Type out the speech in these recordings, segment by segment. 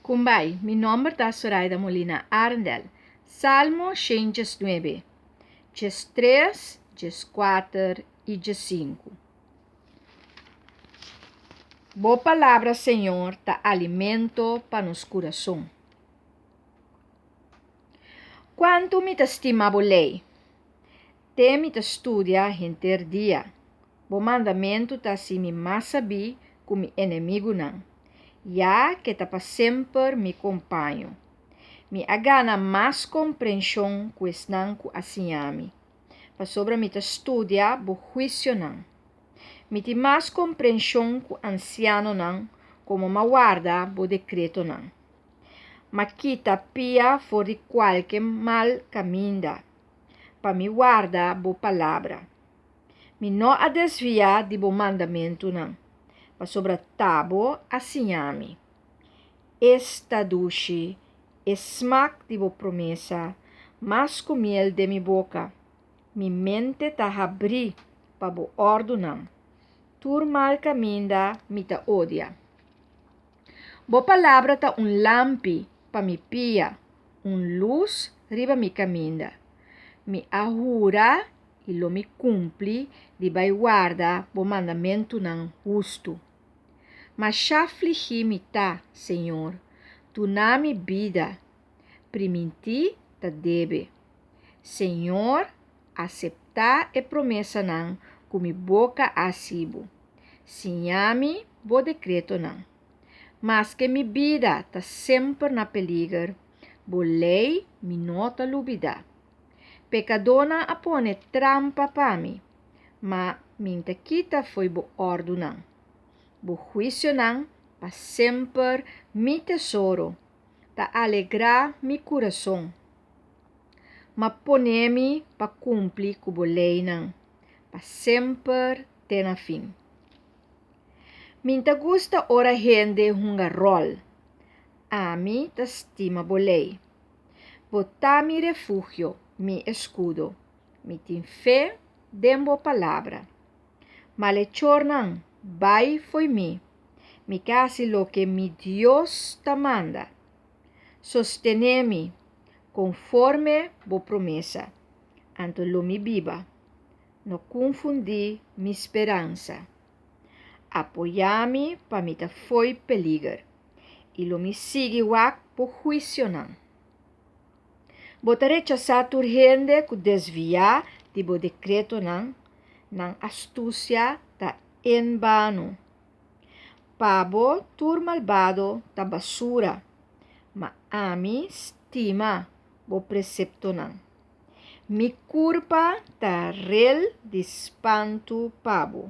Kumbai, mi nomber ta Soraida Molina Arendel. Salmo 119, 13, 14 i 15. Bo palabra, Señor, ta alimento pa nos kurason. Kuantu mi ta stima bo lei! Te mi ta studia henter dia. Bo mandamentu ta hasi mi mas sabí ku mi enemigunan, ya ke ta pa semper mi kompaño. Mi a gana mas komprenshon ku esnan ku a siña mi, pasobra mi ta studia bo huisionan. Mi tin mas komprenshon ku ansianonan komo m'a warda bo dekretonan. M'a kita pia for di kualke mal kaminda, pa mi warda bo palabra. Mi no a desviá di bo mandamentunan, pasobra ta bo a siña mi. Esta dushi e smak di bo promesa, mas ku miel den mi boka! Mi mente ta habrí pa bo òrdunan, tur mal kaminda mi ta odia. Bo palabra ta un lampi pa mi pia, un lus riba mi kaminda. Mi a hura i lo mi kumpli di bai warda bo mandamentunan hustu. Mashá afligí mi ta, Señor, duna mi bida, primintí ta debe. Señor, aseptá e promesanan ku mi boka a hasi bo. Siña mi bo dekretonan. Maske mi bida ta semper na peliger, bo lei mi no ta lubidá. Pekadónan a pone trampa pa mi, ma mi n'ta kita fo'i bo òrdunan. Bo huisionan pa semper mi tesoro, ta alegrá mi kurason. Ma pone mi pa kumpli ku bo leinan, pa semper te na fin. Mi n'ta gusta ora hende hunga ròl, ami ta stima bo lei. Bo ta mi refugio, mi eskudo. Mi tin fe den bo palabra. Malechornan, bai fo'i mi. Mi ke hasi loke mi Dios ta manda. Sostené mi konforme bo promesa, anto lo mi biba. No kunfundí mi speransa. Apoyá mi pa mi ta fo'i peliger. I lo mi sigui wak bo huisionan. Bo ta rechasá tur hende ku desviá di bo dekretonan, nan astusia ta en bano. Pa bo tur malbado ta basura, ma ami stima bo preseptonan. Mi kurpa ta rel di spantu pa bo,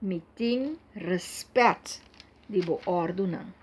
mi tin rèspèt di bo òrdunan.